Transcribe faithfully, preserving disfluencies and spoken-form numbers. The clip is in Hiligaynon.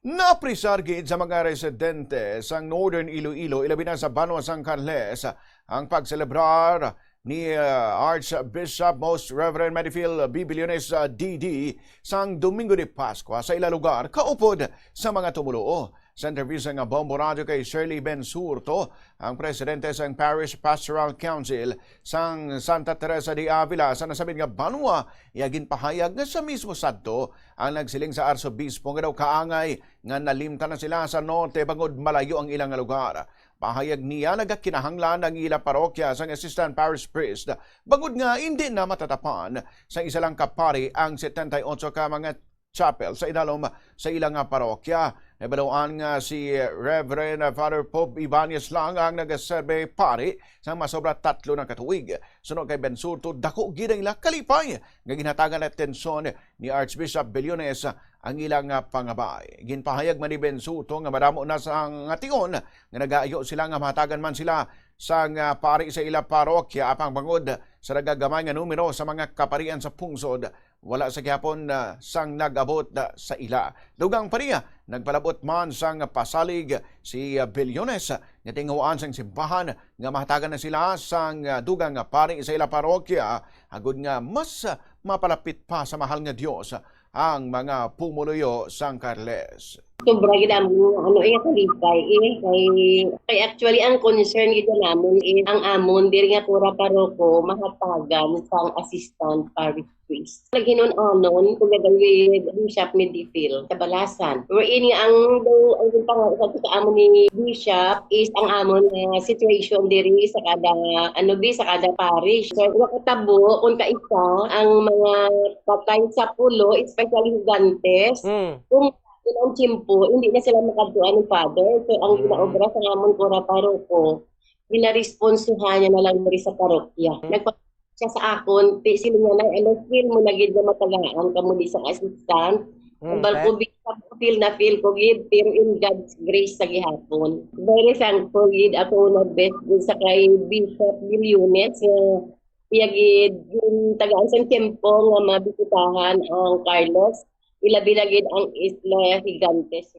Napresar gid sa mga residente sang Northern Iloilo, ilabi na sa banwa sang Carles, ang pagselebrar ni, uh, Archbishop Most Reverend Medifil B. Billones, uh, D D, sang Domingo de Pascua sa ila lugar, kaupod sa mga tumuluo. Sa interview sang Bombo Radio kay Shirley Bensurto, ang presidente sang Parish Pastoral Council sang Santa Teresa de Avila sa nasambit nga banwa, iya ginpahayag nga sia mismo sadto ang nagsiling sa arsobispo nga daw kaangay nga nalimtan na sila sa norte bangod malayo ang ilang lugar. Pahayag niya, nagakinahanglan ang ila parokya sang assistant parish priest bangod nga indi na matatapan sa isa lang ka pari ang setenta y ocho ka mga chapel sa idalom sa ila nga parokya. Nabaluan nga si Reverend Father Pope Ibanez lang ang nagaserbi pari sa masobra tatlo na ka tuig. Suno kay Bensurto, dako gid ang ila kalipay nga ginhatagan atensyon ni Archbishop Billones ang ila nga pangabay. Ginpahayag man ni Bensurto nga madamo na sa nga tion nga nagaayo sila nga mahatagan man sila sang, ah, pari sa ila parokya, apang bangod sa nagagamay nga numero sa mga kaparian sa pungsod, wala sa gihapon, ah, sang nag-abot, ah, sa ila. Dugang pa niya, nagpalabot man sang pasalig si, ah, Billones nga tinguhaan sang simbahan nga mahatagan na sila sang, ah, dugang nga pari sa ila parokya, agod nga mas, ah, mapalapit pa sa mahal nga Dios ang mga pumuluyo sang Carles. Sobra gid ang, ano, iya kalipay, eh, kay, kay actually ang concern gid namon is ang amon diri nga kura paroko mahatagan sang assistant parish priest. Naghinun-anon together with Bishop Medifil sa Balasan. Wherein nga ang, ang ginpangako sa amon ni Bishop is ang amon nga situation diri sa kada, ano, bi, sa kada parish. So, makatabo kung kaisa ang mga patay sa pulo, especially higantes, Mm. kung ang tiyempo, hindi na sila makadtuan ni Father. So, ang Mm. ginaobra sa amon kura paroko, ginaresponsuhan niya na lang diri sa parokya. Mm. Nagpa-, siya sa akon, ti, sila nga na, ano, feel mo na gid nga matagaan kamo ni sa assistant. Mm, Ang bal ko, okay. Bishop, feel na feel ko gid, pero in God's grace sa gihapon. Very thankful gid ako na best gid sa kay Bishop Billones, nga iya gid gintagaan sang tiyempo nga mabisitahan ang Carlos, ilabi na gid ang Isla Gigantes.